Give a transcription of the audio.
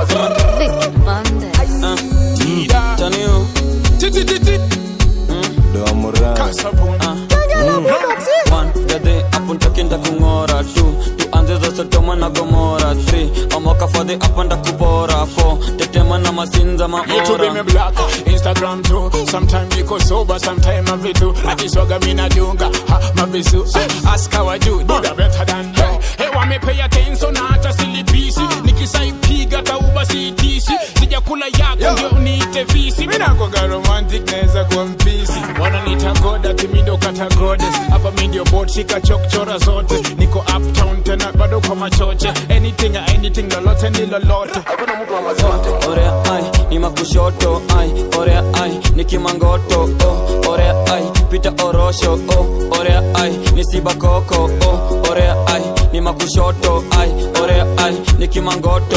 Vicky Monday. Chanio. One, gade hapo ntakinda kung'ora. Two, tuanze za Sodoma na Gomora. Three, omoka fadhi hapa ndakupora. Four, tetema na masinza YouTube maora. Me black, Instagram too. Sometime niko sober, sometime mavitu. Akiswaga mina dunga, ha, mavisu. Ask how I do, do the better than hey. Hey, wame pay attention na hata silipisi. Nikisaipiga tauba siitisi. Sijakula yako ndio uniite fisi. Mimi nakuwaga romantic, naweza kuwa mpisi. Wananiita god ati mimi ndo kata goddess. Hapa mimi ndio bot, shika chok chora zote. Niko uptown tena bado kwa machoche. Anything anything, lolote ni lolote. Orea ai, ni makushoto ai. Orea ai, ni kimangoto oh. Orea ai, pita orosho oh. Orea ai, ni sibakoko oh. Orea ai, ni makushoto ai. Orea ai, ni kimangoto.